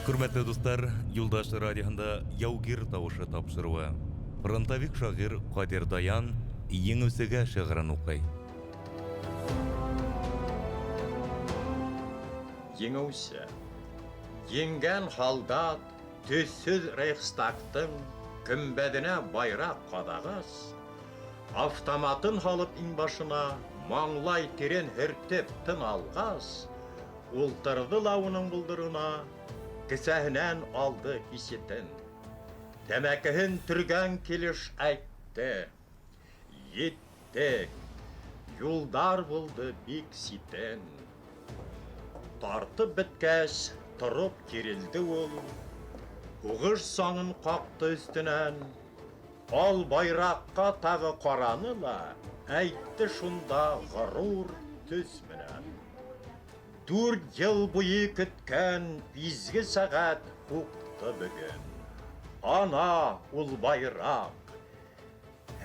Хөрмәтле дуслар, Юлдаш радиоһында Яугир тавышы тапшырыуы. Фронтовик шагыйрь Кадир Даян Еңүсегә шигырен укый. Еңеүсе. Еңгән һалдат төҫһөҙ Рейхстагтың көмбәҙенә байраҡ ҡаҙағас, автоматын һалып иңбашына, маңлай тирен һөртөп тын алғас, ултырҙы ла уның болдорона, кесәһенән алды кисетен. Тәмәкеһен төргән килеш әйтте: Еттек, юлдар булды бик ситен. Тартып беткәс, тороп кирелде ул, һуғыш саңын ҡаҡты өҫтөнән. Ал байраҡҡа тағы ҡараны ла, әйтте шунда ғорур төҫ менән: Дүрт йыл буйы көткән изге сәғәт һуҡты бөгөн. Ана ул байраҡ.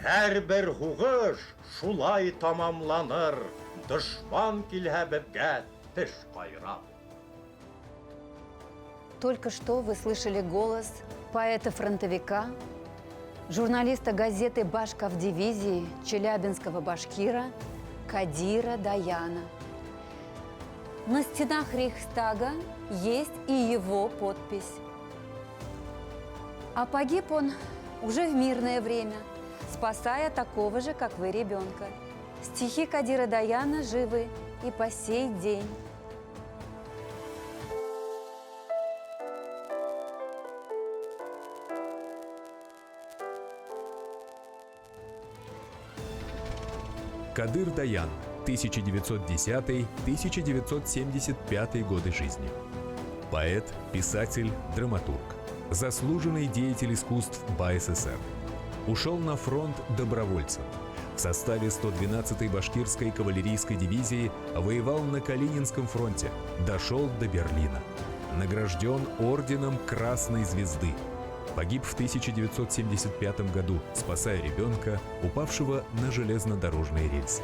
Һәрбер һуғыш шулай тамамланыр, дошман килһә беҙгә теш ҡайрап. Только что вы слышали голос поэта-фронтовика, журналиста газеты «Башков дивизии» челябинского башкира Кадира Даяна. На стенах Рейхстага есть и его подпись. А погиб он уже в мирное время, спасая такого же, как вы, ребенка. Стихи Кадира Даяна живы и по сей день. Кадыр Даян, 1910-1975 годы жизни. Поэт, писатель, драматург. Заслуженный деятель искусств БАССР. Ушел на фронт добровольцем. В составе 112-й башкирской кавалерийской дивизии воевал на Калининском фронте, дошел до Берлина. Награжден орденом Красной Звезды. Погиб в 1975 году, спасая ребенка, упавшего на железнодорожные рельсы.